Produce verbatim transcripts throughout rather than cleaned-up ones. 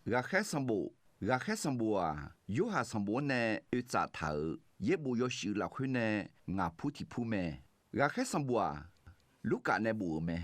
Ghaqkhaer sanqbof. Ghaqkhaer sanqbof-aq, Yorhaq sanqbof-anr nae oe tsaf taq-euq yaerbof yawshuif lafkhoer nae ngaq pur tiq pur mae. Ghaqkhaer sanqbof-aq, Lurkaf nae bof-euq mae.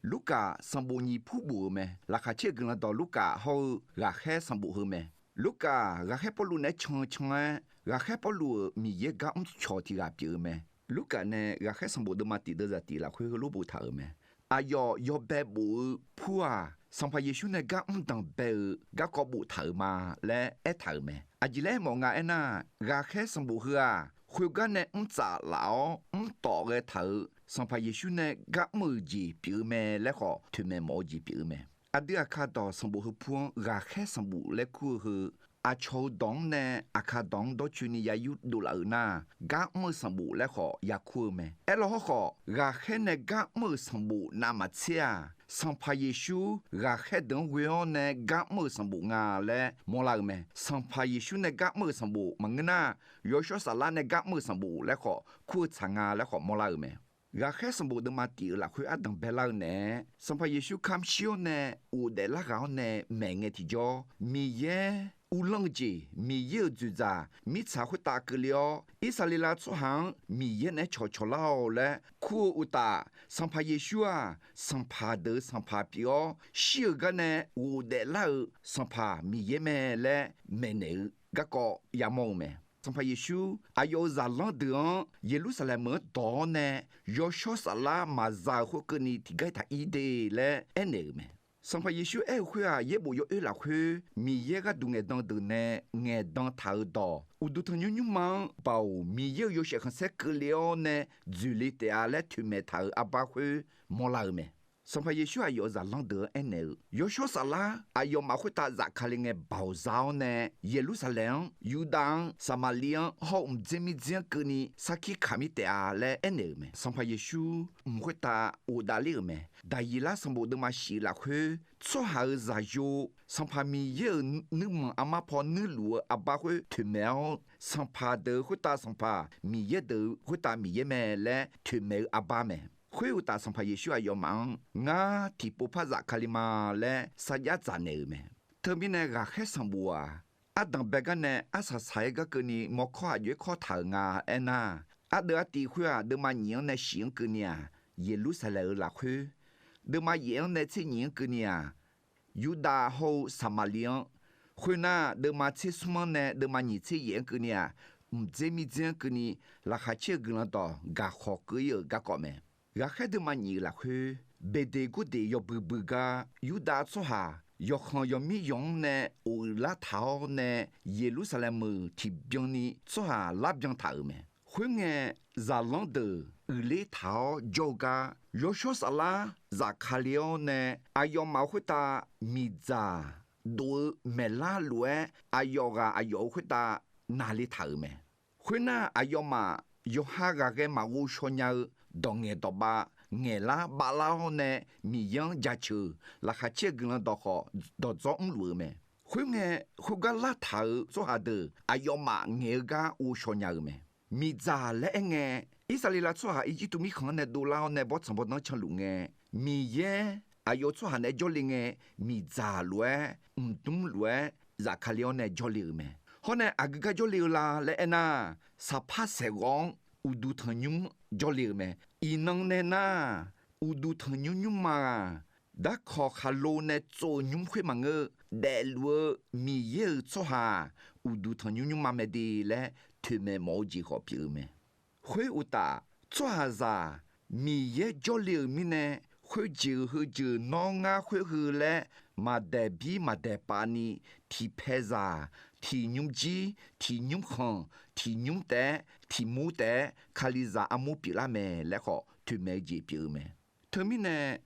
Lurkaf sanqbof nyiq pur bof-euq mae. Laqkhaq caer-eu Guiqlanq dawq Lurkaf hawr-eu ghaqkhaer sanqbof heu mae. Lurkaf ghaqkhaer Pawrluv naeq-aer can can-aer, ghaqkhaer Pawrluv-euq Miqyaer gar mr cawq tiq ghaq pyeuf-eu mae. Lurkaf nae ghaqkhaer sanqbof deuvma tif deuvzaq tif lafkhoer heulof boftaq-euq mae. Aqyawf yawbae bof-eu pur-aq, Sanqpaq Yeqsur nae gar mr danq bae-eu garkawv boftaq-euq ma laer aertaq-euq mae. Aqjeq laer aermawf nga aernar, ghaqkhaer sanqbof heu-aq, khoergar nae mr tsaf laf-awr mr tawf ghae taq-euq Sanqpaq Yeqsur nae gar mr-euq jeq pyeuf-eu mae laer khawf, toeqmaeq mawf-eu jeq pyeuf-eu mae. Aqdui Aqkaq dawq sanqbof heu pur-anr ghaqkhaer sanqbof laer kur-eu heu, aqcawq-eu dawq-anr nae Aqkaq dawq-anr dawrcoeni ya yur dovlaf-euq nar, gar mr-eu sanqbof laer khawf ya kur-eu mae. Aerlaw hawrkhawf, ghaqkhaer nae gar mr-euq sanqbof navmaqtser-aq, Sanqpaq Yeqsur ghaqkhaer deuq-anr ghoe-awr nae gar mr-euq sanqbof nga laer mawrlar-eu mae. Sanqpaq Yeqsur nae gar mr-euq sanqbof maqngeur nar, Yawshawr Saflar nae gar mr-euq sanqbof laer khawf kur-eu tsaq nga laer khawf mawrlar-euq mae. Ghaqkhaer sanqbof deuvma tif-euq lafkhoer ardanq baelar-eu naeq-aer, Sanqpaq Yeqsur kamq shir-awr nae ghofdaef lar ghaq-awr nae maeq ngae tiqjawr, Miqyaer uvlanr-eu jeq, Miqyaer-euq dzoeqdzaq mirtsaq khoertav keuvle-awr, Irsaqleqlav tsawrhaq-anr Miqyaer naeq-aer cawqcawq lar-awq laer kur-eu uqtaf, Sanqpaq Yeqsur-aq, sanqpaq deuq-euq Sanqpaq pyeuf-awr, shir-euq gar nae ghofdaef lar-eu Sanqpaq Miqyaer mae laer maeqnaeq-eu garkawv yamawr-eu mae. Sanqpaq Yeqsur aqyawf-euq zaqlanr deuq-anr Yeqlursaqlaeq meuq-anr dawq-awr nae, Yawshawr Saflar maqza-euq khoerkeuvni tiqgar taq ir de laer aernaeq-euq mae. Sanqpaq Yeqsur aer-eu khoer-aq, yaerbof yawoer lafkhoer Miqyaer gharduq ngaeqdan deuq nae ngaeqdan taq-euq dawq, uqduq tanqnymr nymrma-anr baoq Miqyaer-euq yawshaef khanqsaer keuvle-awr nae dzoeqle taef-a laer toeqmaeq taq-euq arbar khoer mawrlar-eu mae. Sanqpaq Yeqsur aqyawf-euq zaqlanr deuq-anr aernaeq-eu, Yawshawr Saflar aqyawfmaf khoertav zafkale ngae baoq za-awr nae, Yeqlursaqlaeq-anr, Yurdav-anr, Saqmaqliv-anr hawr-eu mqdzer mirdzer-anr keuvni sarkir kaq mir taef-a laer aernaeq-euq mae. Sanqpaq Yeqsur mq khoertav ghofdav ler-euq mae. Daqyiqlar sanqbof deuvma shif-eu lafkhoer, tsawrhaq-euq zaqyo, Sanqpaq Miqyaer-euq nuirmanq armar paw nuirluf-eu arbar khoer toeqmaeq-awr, sanqpaq deuq khoertav Sanqpaq, Miqyaer deuq khoertav Miqyaer mae laer toeqmaeq-eu arbar mae. Khoeruqtaf, Sanqpaq Yeqsur aqyawfmaf-anr Ngar tiqpov par zafkale ma laer sarjax dzaq naeq-euq mae. Teumirnae, ghaqkhaer sanqbof-aq, ardanq bae gar nae arsaq saq-aer garkeuvni mawrkawr aqjox-aer kawr taq-euq nga aernar, ardeuv artiv khoer-aq, deuvma nyiq-anr nae shif-anr keuvni-aq, Yeqlursaqlaeq-euq lafkhoer, deuvma yaef-anr nae tser nyiq-anr keuvni-aq, Yurdav hawr-eu Saqmaqliv-anr, khoernar, deuvma tser smr-anr nae deuvma nyiq tser yaef-anr keuvni-aq, mqdzer mirdzer-anr keuvni, Laqkhaq caer-eu Guiqlanq dawq gaqkhawq keuv ir-euq garkawv mae. Ghaqkhaer deuvma nyiq-euq lafkhoer, Beqdeqgordeq yawbui bui gar Yurdav tsawrhaq yawqkhanq yawqmir yawq-anr nae of uiqlar taq-awr nae, Yeqlursaqlaeq meuq tiqbyan ni tsawrhaq larbyan taq-euq mae. Khoerngae, zaqlanr deuq uiqler taq-awr jawr-eu gar, Yawshawr Saflar zafkale-awr nae, aqyawfmaf khoertav miqdzaq dov-eu maeqlar lof-aer, aqyawf ghaq aqyawf-euq khoertav naqle taq-euq mae. Khoernar, aqyawfmaf yawqha ghaqghae maqghov shaw nya-eu dawq ngaeq dawq bav ngaeqlar bavlar-awr nae, Miqyaer-anr jaceuq-euq Laqkhaq caer-eu Guiqlanq dawq khawf dawqdzawr mrluf-eu mae. Khoerngae, khoergar lartaq-euq tsawrhaq deuq aqyawfmaf ngaeq-eu gar ghovshaw nya-eu mae. Miqdzaq laer aerngae, Irsaqleqlav tsawrhaq Irjirtuv mirkhanq-anr nae dovlar-awr nae bawrtsanq bawrdanr canluf ngae, Miqyaer aqyawf tsawrhaq naeq-aer jawrle ngae, miqdzaq lof-aer, mqdmr lof-aer zafkale-awr nae jawrle-euq mae. Hawr nae aqgeu gar jawrle-eu la laer aernar, saqpar saeqghawv-anr uqduq tanqnymr jawrle-euq mae. Iqnan nae nar, uqduq tanqnymr nymrma-aq, darkawq khaqlo nae tsov-eu nymr khoer maqngeur, daefluf-eu Miqyaer-euq tsawrhaq-aq, uqduq tanqnymr nymrma mae de laer toeqmaeq mawf-eu jeq khawf pyeuf-eu mae. Khoeruqtaf, tsawrhaqzaq Miqyaer jawrle-euq mirnae, khoerjeq heujeuq nawr ngar khoer heu laer maqdaeq bir maqdaeq pav ni, tiqpaeqzaq, tiq nymr jir, tiq nymr khanq, tiq nymr taef-aer, tiq mur taef-aer Kalizaq armur pyeuflar mae laer khawf toeqmaeq-eu jeq pyeuf-eu mae. Teumirnae,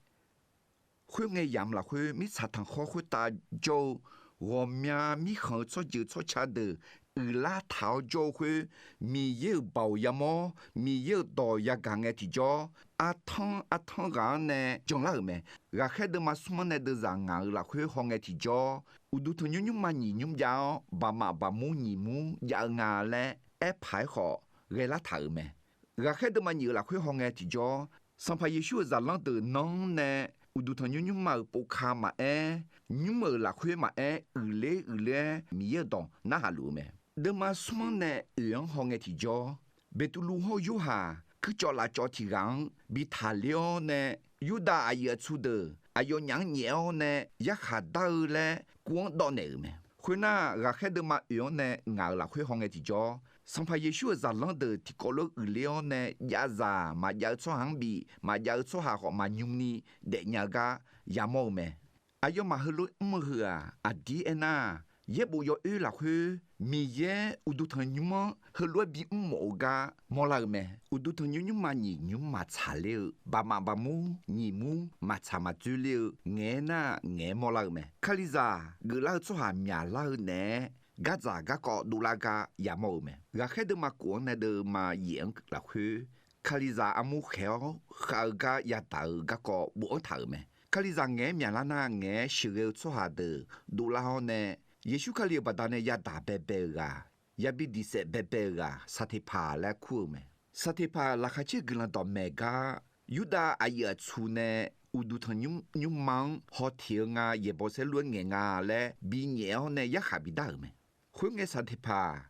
khoerngae yamq lafkhoer mirtsaq tanqkhawr khoertav jawr-eu ghawqmya mirkhanq-eu tsawrjeuq tsawrca deuq uiqlar taq-awr jawr-eu khoer, Miqyaer-euq baoq yamawr, Miqyaer-euq dawq yagaq ngae tiqjawr, artanr artanr ghaq-anr nae janlar-euq mae. Ghaqkhaer deuvma smr-anr nae deuvzaq ngaq-euq lafkhoer hawngae tiqjawr, uqduq tanqnymr nymrma nyiq nymr jav-awr, baqmaf baqmur nyiq mur jav-eu nga laer aerpaq-aer khawf ghae lartaq-euq mae. Ghaqkhaer deuvma nyiq-euq lafkhoer hawngae tiqjawr, Sanqpaq Yeqsur-euq zaqlanr deuq nanr-anr nae uqduq tanqnymr nymrma-euq povka maqaer, nymr-euq lafkhoer maqaer, uiqler uiqler-aer Miqyaer-euq dawq narhaq luf-eu mae. Deuvma smr-anr nae oeq-anr hawngae tiqjawr, Beqtuvluv hawr-eu Yorhaq kuircawv lavcawv tiq ghaq-anr bi taqler-awr nae, Yurdav aqyuif aqtsu deuq aqyawfnyaf-anr nyaef-awr nae yarkhaq dar-eu laer kuv-anr dawv naeq-euq mae. Khoernar, ghaqkhaer deuvma oeq-anr nae ngaq-euq lafkhoer hawngae tiqjawr, Sanqpaq Yeqsur-euq zaqlanr deuq tiqkawv lof uiqler-awr nae, javzaq maqjav-eu tsawrhaq-anr bif, maqjav-eu tsawrhaq khawf maqnymr ni daefnya-eu gar yamawr-eu mae. Aqyawfmaf heulof-aer mr-eu heu-aq, aqdir aernar, yaerbof yawoer lafkhoer Miqyaer uqduq tanqnymr-anr heulof-aer bimr mawf-eu gar mawrlar-eu mae. Uqduq tanqnymr nymrma nyiq nymr maqtsaq ler-eu, baqmaf baqmur nyiq mur maqtsaq maqdzoer ler-eu ngaeq-aer nar ngaeq-aer mawrlar-eu mae. Kalizaq geuflar-eu tsawrhaq myaqlar-eu naeq-aer, gardzaq garkawv dovlar gar yamawr-eu mae. Ghaqkhaer deuvma kof-anr nae deuvma yaef-anr lafkhoer, Kalizaq armur khaeq-awr khav-eu gar yadaq-eu garkawv bofanr taq-euq mae. Kalizaq ngaeq-aer myaqlar nar ngaeq-aer sheuqghae-eu tsawrhaq deuq dovlar-awr nae, Yeqsur Kali-euq baqdanae yadaq baebae-euq ghaq, yabi diq saef baebae-euq ghaq Saqteqpaq laer kur-eu mae. Saqteqpaq laqkhaq caer-eu guiqlanq dawqmaeq gar, Yurdav aqyuif aqtsu nae uqduq tanqnymr nymrma-anr hawteq-eu nga yaeqbawq saerlu-aer ngaeq nga laer binyaef-awr nae yarkhaq bidar-euq mae. Khoerngae Saqteqpaq,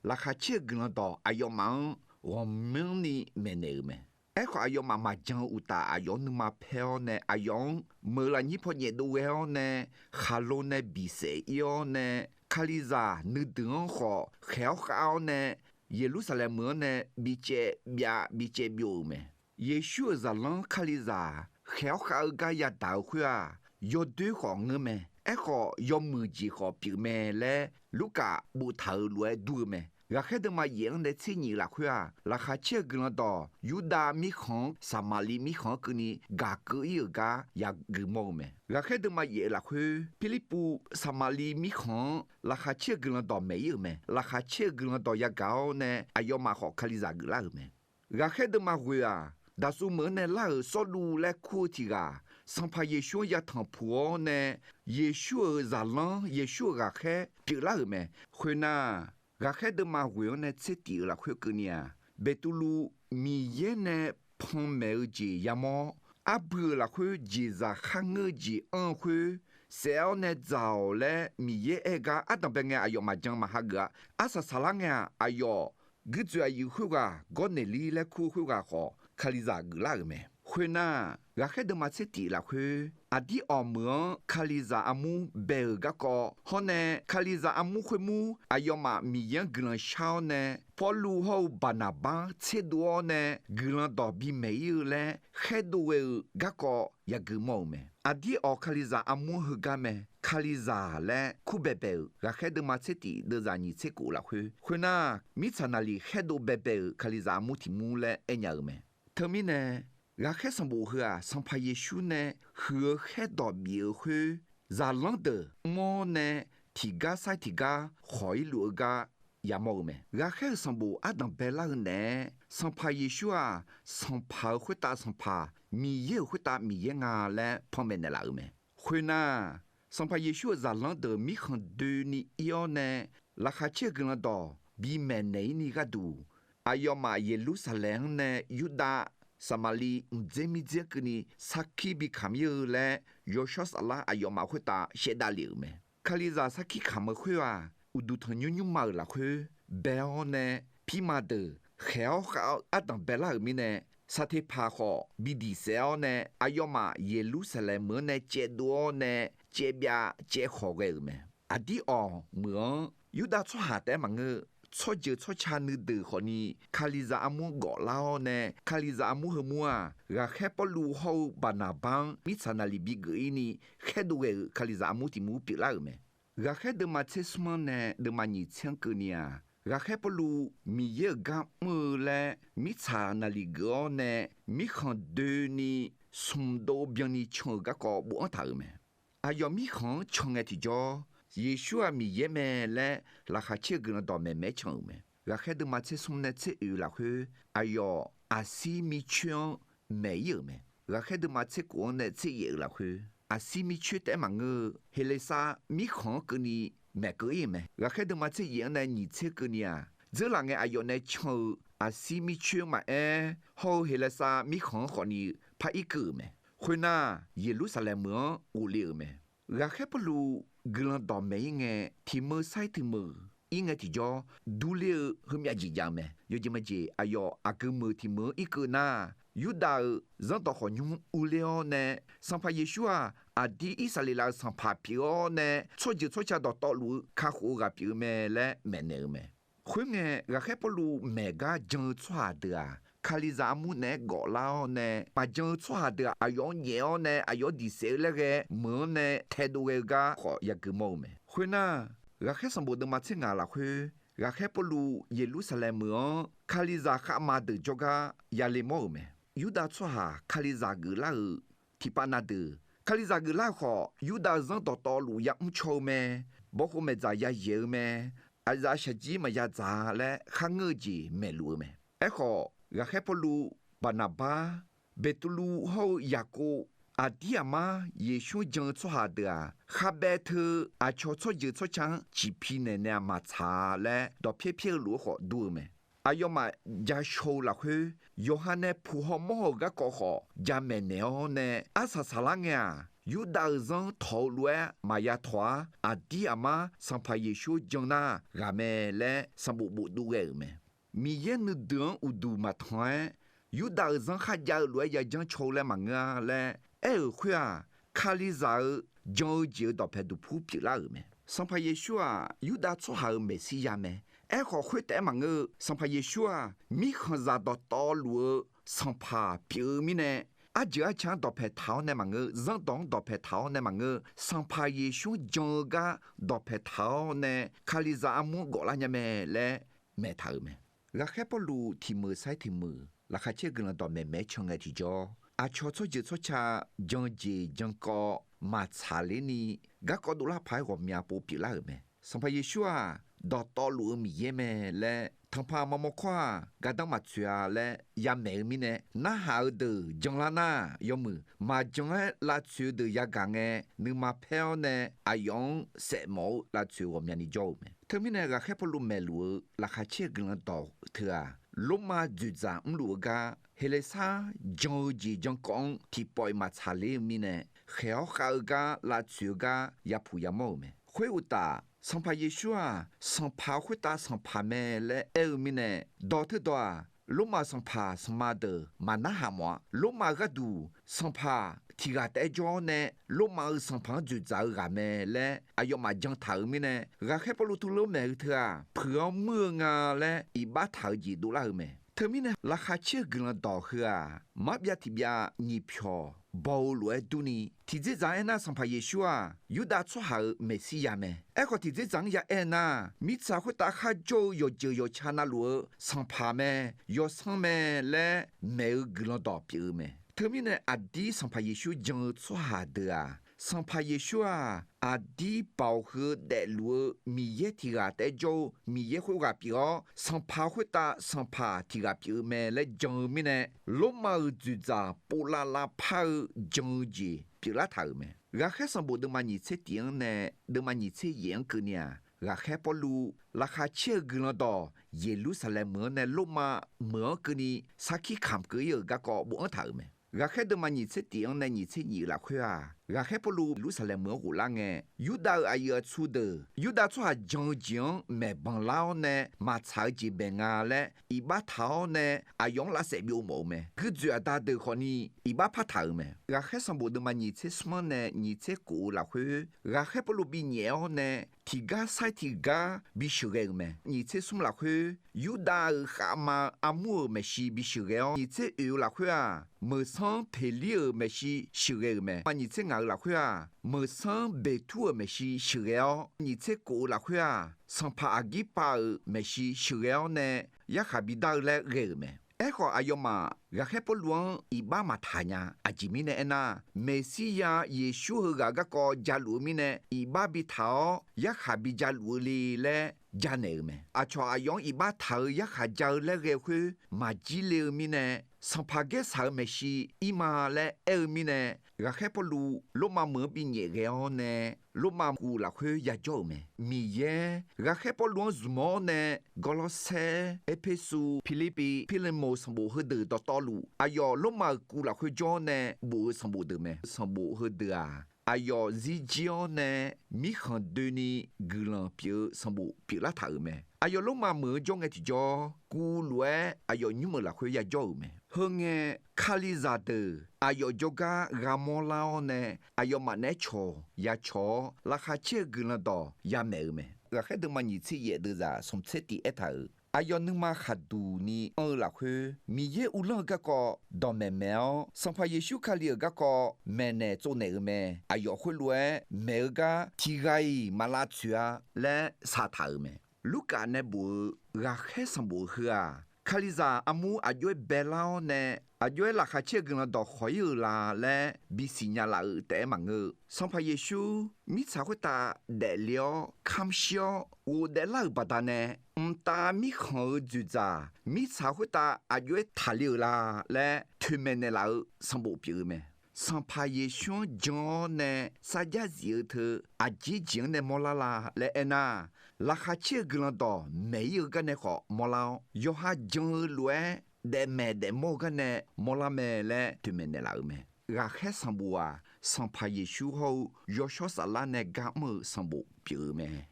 laqkhaq caer-eu guiqlanq dawq aqyawfmaf-anr ghawqmanrni maeqnaeq-euq mae. Aerkhawf, aqyawfmaf maqjan-eu uqtaf, aqyawf-anr nuima paer-awr nae, aqyawf-anr meuq lafnyir paw nyaef dov ghae-awr nae, khaqlo nae bisaef ir-awr nae, Kalizaq nuideuq-anr khawf khaeq-awr khav-awr nae, Yeqlursaqlaeq meuq-anr nae bicaev byav bicaev byov-euq mae. Yeqsur-euq zaqlanr Kalizaq khaeq-awr khav-eu gar yadaq-eu khoer-aq, yawdoer khawf ngeur mae. Aerkhawf, yawmuiq jeq khawf pyeuf mae laer Lurkaf boftaq-euq lof-aer dur-eu mae. Ghaqkhaer deuvma yaef-anr nae tser nyif lafkhoer-aq, laqkhaq caer-eu guiqlanq dawq Yurdav mirkhanq-anr Saqmaqliv mirkhanq-anr keuvni gaq keuv ir-euq gar yagui mawr-eu mae. Ghaqkhaer deuvma yaef-eu lafkhoer, Pirlirpuv Saqmaqliv mirkhanq-anr laqkhaq caer-eu guiqlanq dawq maeq ir-euq mae. Laqkhaq caer-eu guiqlanq dawq yagaq-awr nae, aqyawfmaf khawf Kalizaq geuflar-euq mae. Ghaqkhaer deuvma ghoe-aq, Daqsuv meuq-anr nae lar-euq Sawrluv laer kur-eu tiq ghaq, Sanqpaq Yeqsur-anr yatanq puq-awr nae, Yeqsur-euq zaqlanr, Yeqsur-euq ghaqkhaer pyeuflar-euq mae. Khoernar, ghaqkhaer deuvma ghoe-anr nae tser tif-euq lafkhoer keuvni-aq, Beqtuvluv Miqyaer nae panmaeq-eu jeq yamawr-awr, arbui-euq lafkhoer jeqzaq kharngeur-eu jeq anr-eu khoer saef-awr nae dzaq-awq laer Miqyaer aer-eu gar ardanqbae ngae aqyawf maqjan maqhageuf-a. Arsaq saqlar ngae-aq, aqyawf guirdzoeq aqyuif khoerghaq Gawrneqlir laer kur-eu khoerghaq khawf, Kalizaq geuflar-euq mae. Khoernar, ghaqkhaer deuvma tser tif lafkhoer, aqdir awq meuq-anr Kalizaq armur bae-euq garkawv hawr nae, Kalizaq armur khoermur aqyawfmaf Miqyaer-anr guiqlanq shar-awr nae, Pawrluv hawr-eu Baqnaqbar-anr tserdov-awr nae guiqlanq dawq bimaeq ir-eu laer khaerdov ghae-eu garkawv yagui mawr-euq mae. Aqdir awq Kalizaq armur-anr heugar mae. Kalizaq laer kur baebae-euq ghaqkhaer deuvma tser tif deuvzaq nyiq tser kof lafkhoer. Khoernar, mirtsaq naqliq khaerdov baebae-euq Kalizaq armur tiq mur laer aernya-euq mae. Teumirnae, ghaqkhaer sanqbof heu-aq, Sanqpaq Yeqsur nae huiq-eu khaerdawq bif-eu khoer, zaqlanr deuq mr-awr nae tiqgar sair tiqgar khawq-ir luf-eu gar yamawr-eu mae. Ghaqkhaer-euq sanqbof ardanq baelar-eu naeq-aer, Sanqpaq Yeqsur-aq, Sanqpaq-euq khoertav Sanqpaq, Miqyaer-euq khoertav Miqyaer nga laer panmaeq naeqlaf-euq mae. Khoernar, Sanqpaq Yeqsur-euq zaqlanr deuq mirkhanq doeni ir-awr nae, laqkhaq caer-eu guiqlanq dawq bimaeq naeq-ir ni gharduq, aqyawfmaf Yeqlursaqlaeq-anr nae Yurdav, Saqmaqliv mqdzer mirdzer-anr keuvni sarkir bi kamq-ir-eu laer, yawshawr saflar aqyawfmaf khoertav shaevdav lef-euq mae. Kalizaq sarkir kamq-eu khoer-aq, uqduq tanqnymr nymrma-euq lafkhoer bae-awr nae, pirma deuq khaeq-awr khav-awr ardanq baelar-euq mirnae, Saqteqpaq khawf bi diq saef-awr nae, aqyawfmaf Yeqlursaqlaeq meuq-anr nae caevdov-awr nae, caevbyav caevkhawq ghae-euq mae. Aqdir awq meuq-anr Yurdav tsawrhaq taef-aer maqngeur-eu, tsawrjeuq tsawrca nuideuq khawfni Kalizaq armur-anr gawflar-awr nae, Kalizaq armur heumur-aq, ghaqkhaer Pawrluv hawr-eu Baqnaqbar-anr mirtsaq naqliq bigeuf-ir ni khaerdov ghae-euq Kalizaq armur tiq mur pyeuflar-euq mae. Ghaqkhaer deuvma tser smr-anr nae deuvma nyiq tser-anr keuvni-aq, ghaqkhaer Pawrluv Miqyaer-euq gar mr-eu laer mirtsaq naqliq geuf-awr nae, mirkhanq doeni smq dov byanni can-euq garkawv bofanr taq-euq mae. Aqyawf mirkhanq-anr can ngae tiqjawr, Yeqsur-aq Miqyaer mae laer laqkhaq caer-eu guiqlanq dawqmaeq maeq-aer can-euq mae. Ghaqkhaer deuvma tser smr nae tser oeq lafkhoer, aqyawf aqsir mircoer-anr maeq-ir-euq mae. Ghaqkhaer deuvma tser kof-anr nae tser yaef-euq lafkhoer, aqsir mircoer taef-aer maqngeur-eu, Heqleqsav mirkhanq-anr keuvni maeqkeuv-ir-euq mae. Ghaqkhaer deuvma tser yaef-anr nae nyiq tser keuvni-aq, dzeurlaf ngae aqyawf nae can-eu aqsir mircoer maqaer, hawr-eu Heqleqsav mirkhanq-anr khawfni par irkeuv-euq mae. Khoernar, Yeqlursaqlaeq meuq-anr ghofle-euq mae. Ghaqkhaer Pawrluv guiqlanq dawqmaeq-ir ngae, tiq meuq sair tiq meuq ir ngae tiqjawr, durler-eu heumyav jeq jav-eu mae. Yawjeq majeq aqyawf aqgeu meuq tiq meuq-anr irkeuv nar, Yurdav-euq zanrdawq khawqnymr urler-awr nae, Sanqpaq Yeqsur-aq, aqdir Irsaqleqlav-euq Sanqpaq pyeuf-awr nae, tsawrjeuq tsawrca dawqtawvluf-eu kakhof-eu ghaq pyeuf-eu mae laer maeqnaeq-eu mae. Khoerngae, ghaqkhaer Pawrluv maeq gar jan-eu tsawrhaq deuq-aq, Kalizaq armur naeq-aer gawflar-awr nae, maqjan-eu tsawrhaq deuq-aq, aqyawf-anr nyaef-awr nae aqyawf-anr diqsaef-eu laer ghae meuq-anr nae taedov ghae-eu gar khawf yagui mawr-eu mae. Khoernar, ghaqkhaer sanqbof deuvma tser ngaq lafkhoer, ghaqkhaer Pawrluv Yeqlursaqlaeq meuq-anr Kalizaq khavma deuq jawrgar yale mawr-euq mae. Yurdav tsawrhaq Kalizaq geuflar-euq tiqpav na deuq, Kalizaq geuflar-eu khawf, Yurdav-eu zanr dawqtawvluf yamr caw-eu mae. Bawkhov maeqdzaq yayaeq-eu mae. Aqzaf shaqjir maqya dzaq-a laer kharngeur-eu jeq maeqluf-eu mae. Aerkhawf, ghaqkhaer Pawrluv, Baqnaqbar, Beqtuvluv hawr-eu Yaqkov, aqdir aqmar Yeqsur-anr jan-eu tsawrhaq deuq-aq, khavbaev teu aqcawq tsawrjeuq tsawrca-anr ciqpi naeq nae-aq maqtsaq-a laer dawqpyaer pyaer-eu lof-aer khawf dur-eu mae. Aqyawfmaf jashaw-eu lafkhoer, yawqha nae puq haw mawr haw-euq garkawv khawf jamaeq naeq-awr nae arsaq saqlar ngae-aq, Yurdav-euq zanr tawq-eu lof-aer maqya tawq-ar. Aqdir aqmar Sanqpaq Yeqsur-anr jan nar ghaq mae laer sanqbof bofdov ghae-euq mae. Miqyaer nuideuq-anr uqduq maqtanq-aer, Yurdav-euq zanr kharjav-eu lof-aer yajanr caw-eu laer maqngeur-a laer aer-euq khoer-aq, Kalizaq-eu jan-eu jeq-euq dawqpae duqpur pyeuflar-euq mae. Sanqpaq Yeqsur-aq, Yurdav tsawrhaq-euq Meqsirya mae. Aerkhawf, khoertaef-aer maqngeur-eu, Sanqpaq Yeqsur-aq, mirkhanqzaq dawqtawvluf-eu Sanqpaq pyeuf-eu mirnae, arjeuq arca-anr dawqpae taq-awr nae maqngeur, zanrdawq-anr dawqpae taq-awr nae maqngeur, Sanqpaq Yeqsur-anr jan-eu gar dawqpae taq-awr nae Kalizaq armur-anr gawflar nya mae laer maeq taq-euq mae. Ghaqkhaer Pawrluv tiq meuq sair tiq meuq Laqkhaq caer-eu Guiqlanq dawqmaeq maeq-aer can ngae tiqjawr, aqcawq tsawrjeuq tsawrca jan jeq jan kawv maqtsaq ler ni, garkawv dovlar paq-aer ghawqmya pov pyeuflar-euq mae. Sanqpaq Yeqsur-aq, dawqtawvluf-eu Miqyaer mae laer tanqpaq maqmawr kawr-aq, gardanr maqtsoeq-a laer yamaeq-eu mirnae, narhaq-eu deuq janlar nar yawmuiq, maqjan-aer lavtsoeq-eu deuq yagaq ngae, nuima paer-awr nae aqyawf-anr saefmawf-eu lavtsoeq ghawqmyani jawr-eu mae. Teumirnae, ghaqkhaer Pawrluv maeqluf-eu Laqkhaq caer-eu Guiqlanq dawq teu-aq, Lormav dzoeqdzaq mrluf-eu gar, Heleqsar jan-eu jeq jan kawv-anr tiqpawf-iq maqtsaq ler-eu mirnae, khaeq-awr khav-eu gar lavtsoeq-eu gar yapuq yamawr-euq mae. Khoeruqtaf, Sanqpaq Yeqsur-aq, Sanqpaq khoertav Sanqpaq mae laer aer-eu mirnae, dawq teudawq-aq, Lormav sanqpaq sanqma deuq maqnarhaq mawf-a. Lormav gharduq sanqpaq tiq ghaq taef-aer jawr-awr nae, Lormav-euq sanqpaq-anr dzoeqdzaq-eu ghaq mae laer aqyawfmaf jantaq-euq mirnae, ghaqkhaer Pawrluv tuvlof maeq-eu teu-aq, puiq-awr muir-eu nga laer iqbax taq-eu jeq dovlar-eu mae. Teumirnae, Laqkhaq caer-eu Guiqlanq dawq heu-aq, marbyav tiqbyav nyiq pyawq baw-eu lof-aer durni, tiqdzerdzaq-anr aernar, Sanqpaq Yeqsur-aq, Yurdav tsawrhaq-euq Meqsirya mae. Aerkhawf, tiqdzerdzaq-anr ya aer nar, mirtsaq khoertav kharjawr-eu yawqjeuq yawqca navluf-eu Sanqpaq mae, Yawsanr mae laer maeq-eu guiqlanq dawq pyeuf-eu mae. Teumirnae, aqdir Sanqpaq Yeqsur jan-eu tsawrhaq deuq-aq, Sanqpaq Yeqsur-aq, aqdir baoq heu daefluf-eu Miqyaer tiq ghaq taef-aer jawr-eu Miqyaer khoerghaq pyeuf-awr, Sanqpaq khoertav Sanqpaq tiq ghaq pyeuf-eu mae laer jan-eu mirnae, Lormav-euq dzoeqdzaq pov lavlav par-eu jan-eu jeq pyeuflar taq-euq mae. Ghaqkhaer sanqbof deuvma nyiq tser tif-anr nae deuvma nyiq tser yaef-anr keuvni-aq, ghaqkhaer Pawrluv Laqkhaq caer-eu Guiqlanq dawq Yeqlursaqlaeq meuq-anr nae Lormav meuq-anr keuvni sarkir kamq keuv-ir-euq garkawv bofanr taq-euq mae. Ghaqkhaer deuvma nyiq tser tif-anr nae nyiq tser nyiq-eu lafkhoer-aq, ghaqkhaer Pawrluv Yeqlursaqlaeq meuq-anr ghoflar ngae, Yurdav-euq aqyuif aqtsu deuq, Yurdav tsawrhaq jan-eu jeq-anr maeq banqlar-awr nae maqtsaq-eu jeq bae nga laer iqbax taq-awr nae aqyawf-anr lavsaef byov mawf-eu mae. Guidzoeq aqda deuq khawfni iqbax partaq-euq mae. Ghaqkhaer sanqbof deuvma nyiq tser smr-anr nae nyiq tser kof-eu lafkhoer, ghaqkhaer Pawrluv binyaef-awr nae tiqgar sair tiqgar bisheuq ghae-euq mae. Nyiq tser smr lafkhoer, Yurdav-euq khavma-eu armur-euq maeqshi bisheuq ghae-awr, nyiq tser oeq-eu lafkhoer-aq, meuqsanr Peqlir-euq maeqshi sheuqghae-euq mae. Nyiq tser ngaq-eu lafkhoer-aq, meuqsanr Beqtur-euq maeqshi sheuqghae-awr, nyiq tser kof-eu lafkhoer-aq, sanqpaq Aqgirpav-euq maeqshi sheuqghae-awr nae yarkhaq bidar-eu laer ghae-euq mae. Aerkhawf, aqyawfmaf ghaqkhaer Pawrluv-anr iqbax maqtaq nya. Aqjeq mirnae aernar, Meqsirya Yeqsur heughaq garkawv jaluf-eu mirnae iqbax bitaq-awr yarkhaq bijaluf-eu le laer janaeq-euq mae. Aqcawq aqyawf-anr iqbax taq-eu yarkhaq ja-eu laer ghae-eu khoer maqjir le-eu mirnae, Sanqpaq gaer shaq-eu maeqshi ir ma laer aer-eu mirnae, ghaqkhaer Pawrluv Lormav meuq-anr binyaef ghae-awr nae, Lormav kuv lafkhoer yajawr-euq mae. Miqyaer ghaqkhaer Pawrluv-anr zmq-awr nae, Gawrlawrsaer, Erpersu, Pirlirpiv, Pirlemoq sanqbof heudeuq dawqtawvluf, aqyawf Lormav-euq kuv lafkhoer jawr-awr nae bof-eu sanqbof deuq mae. Sanqbof heudeuq-aq, aqyawf zirjir-awr nae mirkhanq doeni guiqlanq pyeuf-eu sanqbof pyeuflar taq-euq mae. Aqyawf Lormav meuq-anr jawr ngae tiqjawr, kuv lof-aer aqyawf nymr-euq lafkhoer yajawr-euq mae. Heu ngae, Kalizaq deuq aqyawf jawrgar gha mawrlar-awr nae, aqyawfmaf naeq-aer cawq yacawq-awr, laqkhaq caer-eu guiqlanq dawq yamaeq-eu mae. Ghaqkhaer deuvma nyiq tser yaef deuvzaq smq tser tif aertaq-euq, aqyawf nuima khaqduq ni anr-eu lafkhoer, Miqyaer uvlanr-eu garkawv dawqmaeq maeq-awr, Sanqpaq Yeqsur Kali-euq garkawv maeqnaeq tsovnaeq-euq mae. Aqyawf khoerlof-aer maeq-eu gar tiqghaq-iq maq lavtsoeq-a laer saqtaq-euq mae. Lurkaf nae bof-eu ghaqkhaer sanqbof heu-aq, Kalizaq armur aqjox-aer baelar-awr nae, aqjox-aer laqkhaq caer-eu guiqlanq dawq khawq-ir-euq la laer bisiq nya laf-eu taef-aer maqngeur-eu. Sanqpaq Yeqsur mirtsaq khoertav daefle-awr kamq shir-awr ghofdaeflar-euq baqdanae, mqtav mirkhanq-eu dzoeqdzaq mirtsaq khoertav aqjox-aer taqle-euq la laer toeqmaeq naeqlaf-eu sanqbof pyeuf-eu mae. Sanqpaq Yeqsur-anr jan-awr nae sarjax zif-eu teu aqjeq jeq-anr nae mawrlar la laer aernar, laqkhaq caer-eu guiqlanq dawq maeq-ir-eu gar nae khawf mawrlar-awr, yawqha jan-eu lof-aer daefmaeq daefmawr-eu gar nae mawrlar mae laer toeqmaeq naeqlaf-euq mae. Ghaqkhaer sanqbof-aq, Sanqpaq Yeqsur hawr-eu Yawshawr Saflar nae gar mr-eu sanqbof pyeuf-eu mae.